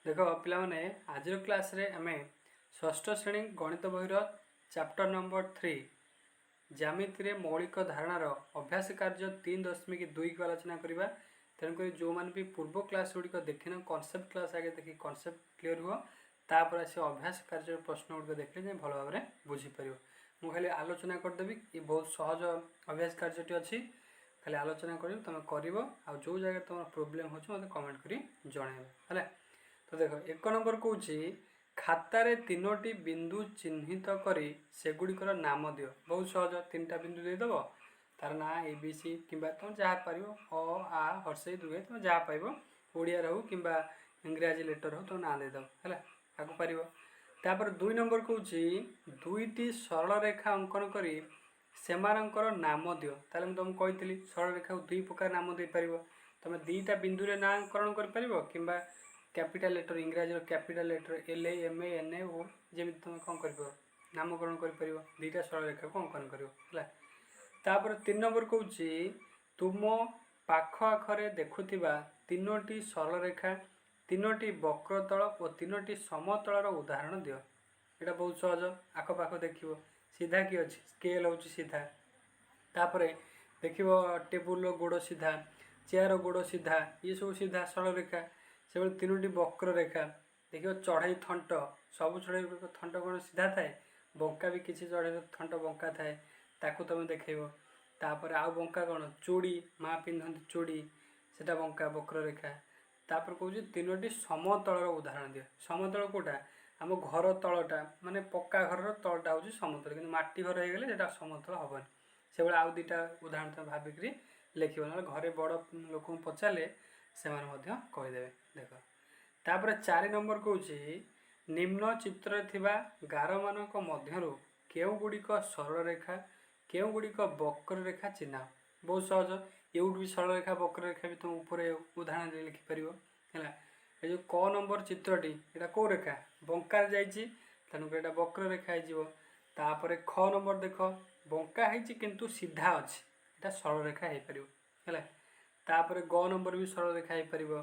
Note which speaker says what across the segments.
Speaker 1: ଦେଖ ପିଲାମାନେ, ଆଜିର କ୍ଲାସ୍ରେ ଆମେ ଷଷ୍ଠ ଶ୍ରେଣୀ ଗଣିତ ବହିର ଚାପ୍ଟର ନମ୍ବର 3, ଜ୍ୟାମିତିରେ ମୌଳିକ ଧାରଣାର ଅଭ୍ୟାସ କାର୍ଯ୍ୟ 3.2କୁ ଆଲୋଚନା କରିବା। ତେଣୁକରି ଯେଉଁମାନେ ବି ପୂର୍ବ କ୍ଲାସ୍ ଗୁଡ଼ିକ ଦେଖିନ, କନସେପ୍ଟ କ୍ଲାସ୍ ଆଗେ ଦେଖି କନସେପ୍ଟ କ୍ଲିୟର ହୁଅ। ତାପରେ ଆସି ଅଭ୍ୟାସ କାର୍ଯ୍ୟର ପ୍ରଶ୍ନ ଗୁଡ଼ିକ ଦେଖିଲେ ଯାଇ ଭଲ ଭାବରେ ବୁଝିପାରିବ। ମୁଁ ଖାଲି ଆଲୋଚନା କରିଦେବି। ଏ ବହୁତ ସହଜ ଅଭ୍ୟାସ କାର୍ଯ୍ୟଟି ଅଛି। ଖାଲି ଆଲୋଚନା କରିବି, ତୁମେ କରିବ। ଆଉ ଯେଉଁ ଜାଗାରେ ତୁମର ପ୍ରୋବ୍ଲେମ୍ ହେଉଛି, ମୋତେ କମେଣ୍ଟ କରି ଜଣାଇବ, ହେଲା? ତ ଦେଖ, 1 ନମ୍ବର କହୁଛି, ଖାତାରେ ତିନୋଟି ବିନ୍ଦୁ ଚିହ୍ନିତ କରି ସେଗୁଡ଼ିକର ନାମ ଦିଅ। ବହୁତ ସହଜ। ତିନିଟା ବିନ୍ଦୁ ଦେଇଦେବ, ତାର ନାଁ ଏ, ବି, ସି କିମ୍ବା ତୁମେ ଯାହା ପାରିବ, ଅ, ଆ, ହର୍ଷେଇ, ଦୀର୍ଘଇ, ତୁମେ ଯାହା ପାଇବ, ଓଡ଼ିଆରେ ହଉ କିମ୍ବା ଇଂରାଜୀ ଲେଟର୍ ହଉ, ତୁମେ ନାଁ ଦେଇଦେବ, ହେଲା? ଆକୁ ପାରିବ। ତାପରେ 2 ନମ୍ବର କହୁଛି, ଦୁଇଟି ସରଳ ରେଖା ଅଙ୍କନ କରି ସେମାନଙ୍କର ନାମ ଦିଅ। ତାହେଲେ ମୁଁ ତୁମକୁ କହିଥିଲି, ସରଳ ରେଖାକୁ ଦୁଇ ପ୍ରକାର ନାମ ଦେଇପାରିବ। ତୁମେ ଦୁଇଟା ବିନ୍ଦୁରେ ନାମକରଣ କରିପାରିବ କିମ୍ବା କ୍ୟାପିଟାଲ ଲେଟର, ଇଂରାଜୀର capital letter L, M, N, O, ଯେମିତି ତୁମେ କ'ଣ କରିପାରିବ, ନାମକରଣ କରିପାରିବ। ଦୁଇଟା ସରଳ ରେଖାକୁ ଅଙ୍କନ କରିବ, ହେଲା? ତାପରେ 3 ନମ୍ବର କହୁଛି, ତୁମ ପାଖ ଆଖରେ ଦେଖୁଥିବା ତିନୋଟି ସରଳରେଖା, ତିନୋଟି ବକ୍ରତଳ ଓ ତିନୋଟି ସମତଳର ଉଦାହରଣ ଦିଅ। ଏଇଟା ବହୁତ ସହଜ। ଆଖପାଖ ଦେଖିବ, ସିଧା କି ଅଛି? ସ୍କେଲ୍ ହେଉଛି ସିଧା। ତାପରେ ଦେଖିବ, ଟେବୁଲର ଗୋଡ଼ ସିଧା, ଚେୟାର ଗୋଡ଼ ସିଧା, ଇଏ ସବୁ ସିଧା ସରଳରେଖା। ସେଭଳି ତିନୋଟି ବକ୍ରରେଖା ଦେଖିବ, ଚଢ଼େଇ ଥଣ୍ଟ। ସବୁ ଚଢ଼େଇ ଥଣ୍ଟ କ'ଣ ସିଧା ଥାଏ? ବଙ୍କା ବି, କିଛି ଚଢ଼େଇର ଥଣ୍ଟ ବଙ୍କା ଥାଏ, ତାକୁ ତୁମେ ଦେଖେଇବ। ତାପରେ ଆଉ ବଙ୍କା କ'ଣ? ଚୁଡ଼ି, ମା ପିନ୍ଧନ୍ତି ଚୁଡ଼ି, ସେଟା ବଙ୍କା ବକ୍ରରେଖା। ତାପରେ କହୁଛି, ତିନୋଟି ସମତଳର ଉଦାହରଣ ଦିଅ। ସମତଳ କେଉଁଟା? ଆମ ଘର ତଳଟା, ମାନେ ପକ୍କା ଘରର ତଳଟା ହେଉଛି ସମତଳ। କିନ୍ତୁ ମାଟି ଘର ହେଇଗଲେ ସେଇଟା ସମତଳ ହେବନି। ସେଭଳି ଆଉ ଦୁଇଟା ଉଦାହରଣ ତୁମେ ଭାବିକିରି ଲେଖିବ। ନହେଲେ ଘରେ ବଡ଼ ଲୋକଙ୍କୁ ପଚାରିଲେ ସେମାନେ ମଧ୍ୟ କହିଦେବେ। ଦେଖ, ତାପରେ 4 ନମ୍ବର କହୁଛି, ନିମ୍ନ ଚିତ୍ରରେ ଥିବା ଗାରମାନଙ୍କ ମଧ୍ୟରୁ କେଉଁ ଗୁଡ଼ିକ ସରଳରେଖା, କେଉଁ ଗୁଡ଼ିକ ବକ୍ରରେଖା ଚିହ୍ନାଅ। ବହୁତ ସହଜ। ଏଉଠୁ ବି ସରଳରେଖା, ବକ୍ରରେଖା ବି ତୁମ ଉପରେ ଉଦାହରଣ ଦେଇ ଲେଖିପାରିବ, ହେଲା? ଏ ଯେଉଁ କ ନମ୍ବର ଚିତ୍ରଟି, ଏଇଟା କେଉଁ ରେଖା? ବଙ୍କାରେ ଯାଇଛି, ତେଣୁକରି ଏଇଟା ବକ୍ରରେଖା ହେଇଯିବ। ତାପରେ ଖ ନମ୍ବର ଦେଖ, ବଙ୍କା ହେଇଛି କିନ୍ତୁ ସିଧା ଅଛି, ଏଇଟା ସରଳରେଖା ହେଇପାରିବ, ହେଲା? ତାପରେ ଗ ନମ୍ବର ବି ସରଳରେଖା ହେଇପାରିବ।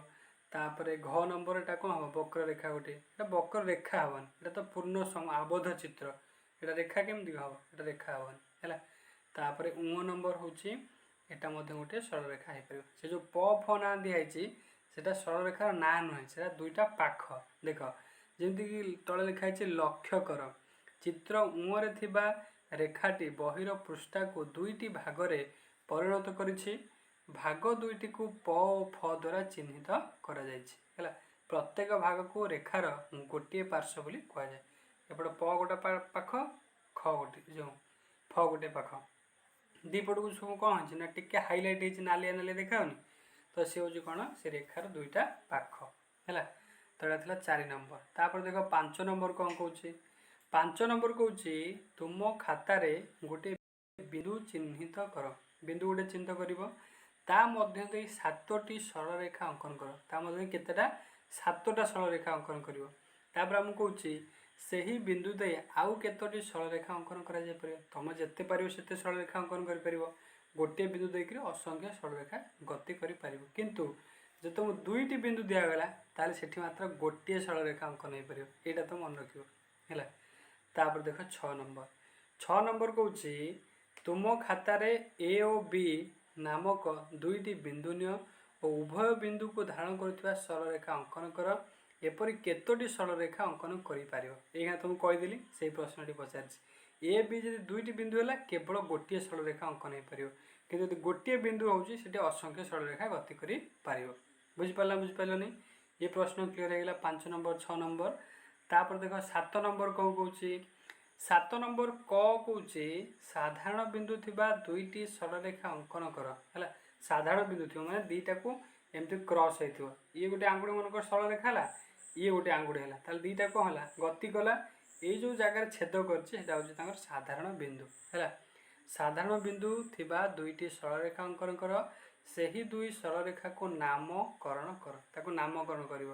Speaker 1: ତାପରେ ଘ ନମ୍ବର, ଏଇଟା କ'ଣ ହେବ? ବକ୍ରରେଖା ଗୋଟେ। ଏଇଟା ବକ୍ରରେଖା ହେବନି, ଏଇଟା ତ ପୂର୍ଣ୍ଣ ଆବଦ୍ଧ ଚିତ୍ର। ଏଇଟା ରେଖା କେମିତି ହେବ? ଏଇଟା ରେଖା ହେବନି, ହେଲା? ତାପରେ ଉଁ ନମ୍ବର ହେଉଛି, ଏଇଟା ମଧ୍ୟ ଗୋଟିଏ ସରଳରେଖା ହେଇପାରିବ। ସେ ଯେଉଁ ପ, ଫ ନାଁ ଦିଆହେଇଛି, ସେଟା ସରଳରେଖାର ନାଁ ନୁହେଁ, ସେଟା ଦୁଇଟା ପାଖ। ଦେଖ, ଯେମିତିକି ତଳେ ଲେଖା ହେଇଛି, ଲକ୍ଷ୍ୟ କର, ଚିତ୍ର ଉଁରେ ଥିବା ରେଖାଟି ବହିର ପୃଷ୍ଠାକୁ ଦୁଇଟି ଭାଗରେ ପରିଣତ କରିଛି। ଭାଗ ଦୁଇଟିକୁ ପ ଓ ଫ ଦ୍ୱାରା ଚିହ୍ନିତ କରାଯାଇଛି, ହେଲା? ପ୍ରତ୍ୟେକ ଭାଗକୁ ରେଖାର ଗୋଟିଏ ପାର୍ଶ୍ୱ ବୋଲି କୁହାଯାଏ। ଏପଟେ ପ ଗୋଟେ ପାଖ, ଖ ଗୋଟେ, ଯେଉଁ ଫ ଗୋଟେ ପାଖ, ଦୁଇ ପଟକୁ ସବୁ କ'ଣ ହେଇଛି ନା ଟିକେ ହାଇଲାଇଟ୍ ହେଇଛି, ନାଲିଆ ନାଲିଆ ଦେଖାଯାଉନି ତ? ସେ ହେଉଛି କ'ଣ? ସେ ରେଖାର ଦୁଇଟା ପାଖ, ହେଲା? ତ ଏଇଟା ଥିଲା 4 ନମ୍ବର। ତାପରେ ଦେଖ, 5 ନମ୍ବର କ'ଣ କହୁଛି? 5 ନମ୍ବର କହୁଛି, ତୁମ ଖାତାରେ ଗୋଟିଏ ବିନ୍ଦୁ ଚିହ୍ନିତ କର। ବିନ୍ଦୁ ଗୋଟେ ଚିହ୍ନିତ କରିବ, ତା ମଧ୍ୟ ଦେଇ ସାତୋଟି ସରଳରେଖା ଅଙ୍କନ କର। ତା ମଧ୍ୟ ଦେଇ କେତେଟା? ସାତଟା ସରଳରେଖା ଅଙ୍କନ କରିବ। ତାପରେ ଆମକୁ କହୁଛି, ସେହି ବିନ୍ଦୁ ଦେଇ ଆଉ କେତୋଟି ସରଳରେଖା ଅଙ୍କନ କରାଯାଇପାରିବ? ତୁମେ ଯେତେ ପାରିବ ସେତେ ସରଳରେଖା ଅଙ୍କନ କରିପାରିବ। ଗୋଟିଏ ବିନ୍ଦୁ ଦେଇକରି ଅସଂଖ୍ୟ ସରଳରେଖା ଗତି କରିପାରିବ। କିନ୍ତୁ ଯଦି ତୁମକୁ ଦୁଇଟି ବିନ୍ଦୁ ଦିଆଗଲା, ତାହେଲେ ସେଠି ମାତ୍ର ଗୋଟିଏ ସରଳରେଖା ଅଙ୍କନ ହେଇପାରିବ। ଏଇଟା ତ ମନେ ରଖିବ, ହେଲା? ତାପରେ ଦେଖ, 6 ନମ୍ବର। 6 ନମ୍ବର କହୁଛି, ତୁମ ଖାତାରେ ଏ ଓ ବି ନାମକ ଦୁଇଟି ବିନ୍ଦୁ ନିଅ ଓ ଉଭୟ ବିନ୍ଦୁକୁ ଧାରଣ କରୁଥିବା ସରଳରେଖା ଅଙ୍କନ କର। ଏପରି କେତୋଟି ସରଳରେଖା ଅଙ୍କନ କରିପାରିବ? ଏଇନା ତୁମକୁ କହିଦେଲି, ସେଇ ପ୍ରଶ୍ନଟି ପଚାରିଛି। ଏ, ବି ଯଦି ଦୁଇଟି ବିନ୍ଦୁ ହେଲା, କେବଳ ଗୋଟିଏ ସରଳରେଖା ଅଙ୍କନ ହେଇପାରିବ। କିନ୍ତୁ ଯଦି ଗୋଟିଏ ବିନ୍ଦୁ ହେଉଛି, ସେଠି ଅସଂଖ୍ୟ ସରଳରେଖା ଗତି କରିପାରିବ। ବୁଝିପାରିଲା? ବୁଝିପାରିଲନି? ଏ ପ୍ରଶ୍ନ କ୍ଲିୟର ହେଇଗଲା, 5 ନମ୍ବର, 6 ନମ୍ବର। ତାପରେ ଦେଖ, 7 ନମ୍ବର କ'ଣ କହୁଛି? 7 ନମ୍ବର କ କହୁଛି, ସାଧାରଣ ବିନ୍ଦୁ ଥିବା ଦୁଇଟି ସରଳରେଖା ଅଙ୍କନ କର, ହେଲା? ସାଧାରଣ ବିନ୍ଦୁ ଥିବ ମାନେ ଦୁଇଟାକୁ ଏମିତି କ୍ରସ୍ ହେଇଥିବ। ଇଏ ଗୋଟେ ଆଙ୍ଗୁଳି ମନେକର ସରଳରେଖା ହେଲା, ଇଏ ଗୋଟେ ଆଙ୍ଗୁଳି ହେଲା, ତାହେଲେ ଦୁଇଟା କ'ଣ ହେଲା? ଗତି କଲା। ଏଇ ଯେଉଁ ଜାଗାରେ ଛେଦ କରିଛି, ସେଇଟା ହେଉଛି ତାଙ୍କର ସାଧାରଣ ବିନ୍ଦୁ, ହେଲା? ସାଧାରଣ ବିନ୍ଦୁ ଥିବା ଦୁଇଟି ସରଳରେଖା ଅଙ୍କନ କର। ସେହି ଦୁଇ ସରଳରେଖାକୁ ନାମକରଣ କର। ତାକୁ ନାମକରଣ କରିବ।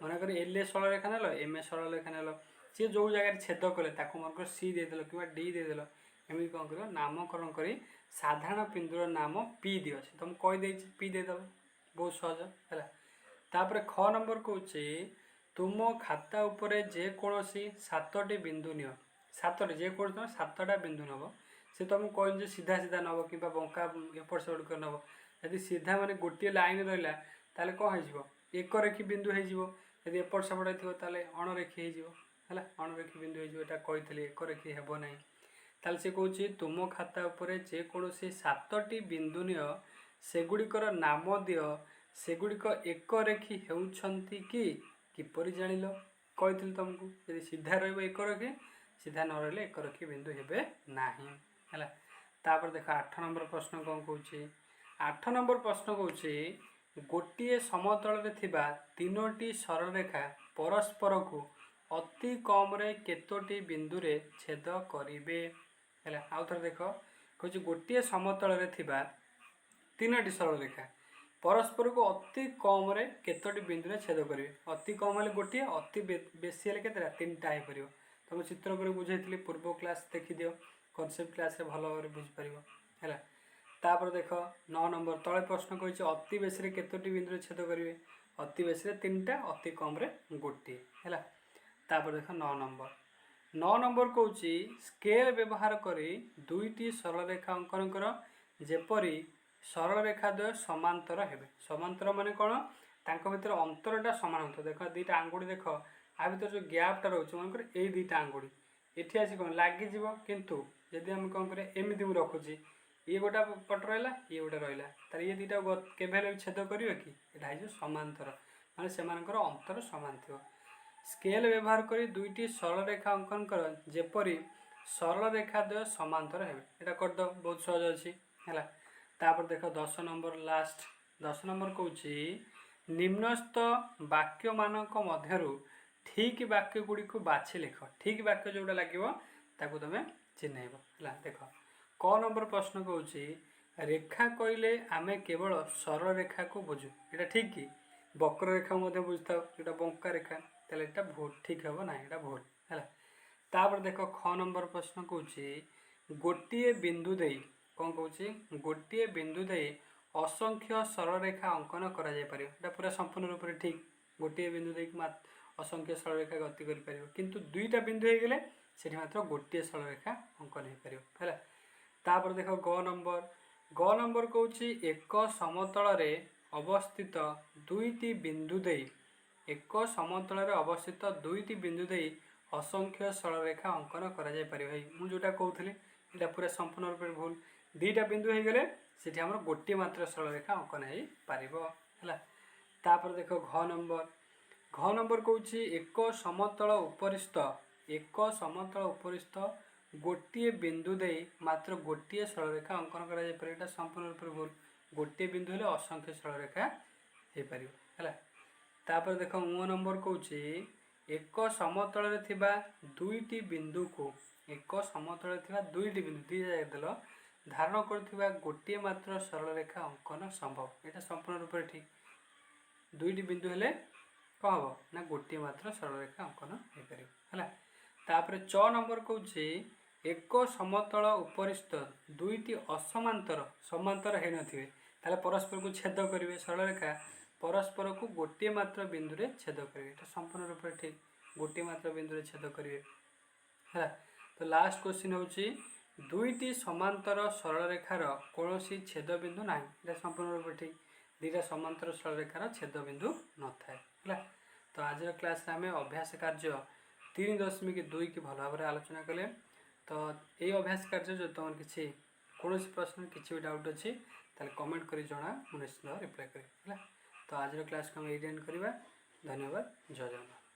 Speaker 1: ମନେକର ଏଲ୍ ଏ ସରଳରେଖା ନେଲ, ଏମ୍ ଏ ସରଳରେଖା ନେଲ, ସିଏ ଯେଉଁ ଜାଗାରେ ଛେଦ କଲେ ତାକୁ ମନେକର ସି ଦେଇଦେଲ କିମ୍ବା ଡି ଦେଇଦେଲ। ଏମିତି କ'ଣ କରିବ? ନାମକରଣ କରି ସାଧାରଣ ବିନ୍ଦୁର ନାମ ପି ଦିଅ। ସେ ତ ମୁଁ କହିଦେଇଛି, ପି ଦେଇଦେବ, ବହୁତ ସହଜ, ହେଲା? ତାପରେ ଖ ନମ୍ବର କହୁଛି, ତୁମ ଖାତାରେ ତୁମ ଖାତା ଉପରେ ଯେକୌଣସି ସାତଟି ବିନ୍ଦୁ ନିଅ। ସାତଟି, ଯେକୌଣସି ତୁମେ ସାତଟା ବିନ୍ଦୁ ନେବ। ସେ ତୁମକୁ କହିନି ଯେ ସିଧା ସିଧା ନେବ କିମ୍ବା ବଙ୍କା ଏପଟ ସେପଟ କରି ନେବ। ଯଦି ସିଧା ମାନେ ଗୋଟିଏ ଲାଇନ୍ ରହିଲା, ତାହେଲେ କ'ଣ ହେଇଯିବ? ଏକରେଖୀ ବିନ୍ଦୁ ହେଇଯିବ। ଯଦି ଏପଟ ସେପଟ ହେଇଥିବ, ତାହେଲେ ଅଣରେଖୀ ହେଇଯିବ। ହେଲା, ଅଣରେଖୀ ବିନ୍ଦୁ ହେଇଯିବ। ଏଇଟା କହିଥିଲି, ଏକରେଖୀ ହେବ ନାହିଁ। ତାହେଲେ ସେ କହୁଛି, ତୁମ ଖାତା ଉପରେ ଯେକୌଣସି ସାତଟି ବିନ୍ଦୁ ନିଅ, ସେଗୁଡ଼ିକର ନାମ ଦିଅ, ସେଗୁଡ଼ିକ ଏକରେଖୀ ହେଉଛନ୍ତି କି କିପରି ଜାଣିଲ? କହିଥିଲି ତୁମକୁ, ଯଦି ସିଧା ରହିବ ଏକରେଖୀ, ସିଧା ନ ରହିଲେ ଏକରେଖୀ ବିନ୍ଦୁ ହେବେ ନାହିଁ। ହେଲା, ତାପରେ ଦେଖ 8 ନମ୍ବର ପ୍ରଶ୍ନ କ'ଣ କହୁଛି। 8 ନମ୍ବର ପ୍ରଶ୍ନ କହୁଛି, ଗୋଟିଏ ସମତଳରେ ଥିବା ତିନୋଟି ସରଳରେଖା ପରସ୍ପରକୁ ଅତି କମରେ କେତୋଟି ବିନ୍ଦୁରେ ଛେଦ କରିବେ? ହେଲା, ଆଉ ଥରେ ଦେଖ, କହୁଛି ଗୋଟିଏ ସମତଳରେ ଥିବା ତିନୋଟି ସରଳରେଖା ପରସ୍ପରକୁ ଅତି କମରେ କେତୋଟି ବିନ୍ଦୁରେ ଛେଦ କରିବେ? ଅତି କମ ହେଲେ ଗୋଟିଏ, ଅତି ବେଶୀ ହେଲେ କେତେଟା? ତିନିଟା ହେଇପାରିବ। ତ ମୁଁ ଚିତ୍ର କରି ବୁଝେଇଥିଲି, ପୂର୍ବ କ୍ଲାସ୍ ଦେଖିଦିଅ, କନସେପ୍ଟ କ୍ଲାସ୍ରେ ଭଲ ଭାବରେ ବୁଝିପାରିବ। ହେଲା, ତାପରେ ଦେଖ 9 ନମ୍ବର ତଳେ ପ୍ରଶ୍ନ କହିଛି, ଅତି ବେଶୀରେ କେତୋଟି ବିନ୍ଦୁରେ ଛେଦ କରିବେ? ଅତି ବେଶୀରେ ତିନିଟା, ଅତି କମରେ ଗୋଟିଏ। ହେଲା, ତାପରେ ଦେଖ 9 ନମ୍ବର। 9 ନମ୍ବର କହୁଛି, ସ୍କେଲ୍ ବ୍ୟବହାର କରି ଦୁଇଟି ସରଳରେଖା ଅଙ୍କନ କର, ଯେପରି ସରଳରେଖା ଦ୍ୱୟ ସମାନ୍ତର ହେବେ। ସମାନ୍ତର ମାନେ କ'ଣ? ତାଙ୍କ ଭିତରେ ଅନ୍ତରଟା ସମାନ ହେଉଥିବ। ଦେଖ, ଦୁଇଟା ଆଙ୍ଗୁଳି ଦେଖ, ଆ ଭିତରେ ଯେଉଁ ଗ୍ୟାପ୍ଟା ରହୁଛି, ମନେକର ଏଇ ଦୁଇଟା ଆଙ୍ଗୁଳି ଏଠି ଆସି କ'ଣ ଲାଗିଯିବ। କିନ୍ତୁ ଯଦି ଆମେ କ'ଣ କରିବା, ଏମିତି ମୁଁ ରଖୁଛି, ଇଏ ଗୋଟା ପଟ ରହିଲା, ଇଏ ଗୋଟେ ରହିଲା, ତାହେଲେ ଇଏ ଦୁଇଟା କେବେ ହେଲେ ବି ଛେଦ କରିବେ କି? ଏଇଟା ହେଇଯିବ ସମାନ୍ତର, ମାନେ ସେମାନଙ୍କର ଅନ୍ତର ସମାନ ଥିବ। ସ୍କେଲ୍ ବ୍ୟବହାର କରି ଦୁଇଟି ସରଳରେଖା ଅଙ୍କନ କର, ଯେପରି ସରଳରେଖା ଦ୍ୱୟ ସମାନ୍ତର ହେବେ। ଏଇଟା କରିଦେବ, ବହୁତ ସହଜ ଅଛି। ହେଲା, ତାପରେ ଦେଖ 10 ନମ୍ବର, ଲାଷ୍ଟ 10 ନମ୍ବର କହୁଛି, ନିମ୍ନସ୍ଥ ବାକ୍ୟମାନଙ୍କ ମଧ୍ୟରୁ ଠିକ୍ ବାକ୍ୟ ଗୁଡ଼ିକୁ ବାଛି ଲେଖ। ଠିକ୍ ବାକ୍ୟ ଯେଉଁଟା ଲାଗିବ, ତାକୁ ତୁମେ ଚିହ୍ନେଇବ। ହେଲା, ଦେଖ କ ନମ୍ବର ପ୍ରଶ୍ନ କହୁଛି, ରେଖା କହିଲେ ଆମେ କେବଳ ସରଳ ରେଖାକୁ ବୁଝୁ। ଏଇଟା ଠିକ୍ କି? ବକ୍ର ରେଖା ମଧ୍ୟ ବୁଝିଥାଉ, ଯେଉଁଟା ବଙ୍କା ରେଖା। ତାହେଲେ ଏଇଟା ଭୁଲ, ଠିକ୍ ହେବ ନାହିଁ, ଏଇଟା ଭୁଲ। ହେଲା, ତାପରେ ଦେଖ ଖ ନମ୍ବର ପ୍ରଶ୍ନ କହୁଛି, ଗୋଟିଏ ବିନ୍ଦୁ ଦେଇ, କ'ଣ କହୁଛି? ଗୋଟିଏ ବିନ୍ଦୁ ଦେଇ ଅସଂଖ୍ୟ ସରଳରେଖା ଅଙ୍କନ କରାଯାଇପାରିବ। ଏଇଟା ପୁରା ସମ୍ପୂର୍ଣ୍ଣ ରୂପରେ ଠିକ୍। ଗୋଟିଏ ବିନ୍ଦୁ ଦେଇକି ଅସଂଖ୍ୟ ସରଳରେଖା ଗତି କରିପାରିବ, କିନ୍ତୁ ଦୁଇଟା ବିନ୍ଦୁ ହେଇଗଲେ ସେଠି ମାତ୍ର ଗୋଟିଏ ସରଳରେଖା ଅଙ୍କନ ହେଇପାରିବ। ହେଲା, ତାପରେ ଦେଖ ଗ ନମ୍ବର। ଗ ନମ୍ବର କହୁଛି, ଏକ ସମତଳରେ ଅବସ୍ଥିତ ଦୁଇଟି ବିନ୍ଦୁ ଦେଇ, ଏକ ସମତଳରେ ଅବସ୍ଥିତ ଦୁଇଟି ବିନ୍ଦୁ ଦେଇ ଅସଂଖ୍ୟ ସରଳରେଖା ଅଙ୍କନ କରାଯାଇପାରିବ। ହେଇ, ମୁଁ ଯେଉଁଟା କହୁଥିଲି, ଏଇଟା ପୁରା ସମ୍ପୂର୍ଣ୍ଣ ରୂପରେ ଭୁଲ। ଦୁଇଟା ବିନ୍ଦୁ ହେଇଗଲେ ସେଠି ଆମର ଗୋଟିଏ ମାତ୍ର ସରଳରେଖା ଅଙ୍କନ ହେଇପାରିବ। ହେଲା, ତାପରେ ଦେଖ ଘ ନମ୍ବର। ଘ ନମ୍ବର କହୁଛି, ଏକ ସମତଳ ଉପରିସ୍ଥ ଗୋଟିଏ ବିନ୍ଦୁ ଦେଇ ମାତ୍ର ଗୋଟିଏ ସରଳରେଖା ଅଙ୍କନ କରାଯାଇପାରିବ। ଏଇଟା ସମ୍ପୂର୍ଣ୍ଣ ରୂପରେ ଭୁଲ। ଗୋଟିଏ ବିନ୍ଦୁ ହେଲେ ଅସଂଖ୍ୟ ସରଳରେଖା ହେଇପାରିବ। ହେଲା, ତାପରେ ଦେଖ ଙ ନମ୍ବର କହୁଛି, ଏକ ସମତଳରେ ଥିବା ଦୁଇଟି ବିନ୍ଦୁକୁ, ଏକ ସମତଳରେ ଥିବା ଦୁଇଟି ବିନ୍ଦୁ, ଦୁଇ ଜାଗାରେ ଦେଲ, ଧାରଣ କରୁଥିବା ଗୋଟିଏ ମାତ୍ର ସରଳରେଖା ଅଙ୍କନ ସମ୍ଭବ। ଏଇଟା ସମ୍ପୂର୍ଣ୍ଣ ରୂପରେ ଠିକ୍। ଦୁଇଟି ବିନ୍ଦୁ ହେଲେ କ'ଣ ହେବ ନା ଗୋଟିଏ ମାତ୍ର ସରଳରେଖା ଅଙ୍କନ ହେଇପାରିବ। ହେଲା, ତାପରେ ଚ ନମ୍ବର କହୁଛି, ଏକ ସମତଳ ଉପରିସ୍ଥ ଦୁଇଟି ଅସମାନ୍ତର, ସମାନ୍ତର ହେଇନଥିବେ, ତାହେଲେ ପରସ୍ପରକୁ ଛେଦ କରିବେ ସରଳରେଖା, ପରସ୍ପରକୁ ଗୋଟିଏ ମାତ୍ର ବିନ୍ଦୁରେ ଛେଦ କରିବେ। ଏଇଟା ସମ୍ପୂର୍ଣ୍ଣ ରୂପରେ ଠିକ୍। ଗୋଟିଏ ମାତ୍ର ବିନ୍ଦୁରେ ଛେଦ କରିବେ। ହେଲା, ତ ଲାଷ୍ଟ କ୍ୱେଶ୍ଚିନ୍ ହେଉଛି, ଦୁଇଟି ସମାନ୍ତର ସରଳରେଖାର କୌଣସି ଛେଦ ବିନ୍ଦୁ ନାହିଁ। ଏଇଟା ସମ୍ପୂର୍ଣ୍ଣ ରୂପରେ ଠିକ୍। ଦୁଇଟା ସମାନ୍ତର ସରଳରେଖାର ଛେଦ ବିନ୍ଦୁ ନଥାଏ। ହେଲା, ତ ଆଜିର କ୍ଲାସ୍ରେ ଆମେ ଅଭ୍ୟାସ କାର୍ଯ୍ୟ 3.2କି ଭଲ ଭାବରେ ଆଲୋଚନା କଲେ। ତ ଏଇ ଅଭ୍ୟାସ କାର୍ଯ୍ୟ ଯଦି ତୁମର କିଛି କୌଣସି ପ୍ରଶ୍ନ, କିଛି ବି ଡାଉଟ୍ ଅଛି, ତାହେଲେ କମେଣ୍ଟ କରି ଜଣା, ମୁଁ ନିଶ୍ଚିତ ରିପ୍ଲାଏ କରିବି। ହେଲା, ତ ଆଜିର କ୍ଲାସ୍କୁ ଆମେ ଏଇଠି ଏଣ୍ଡ କରିବା। ଧନ୍ୟବାଦ, ଜୟ ଜଗନ୍ନାଥ।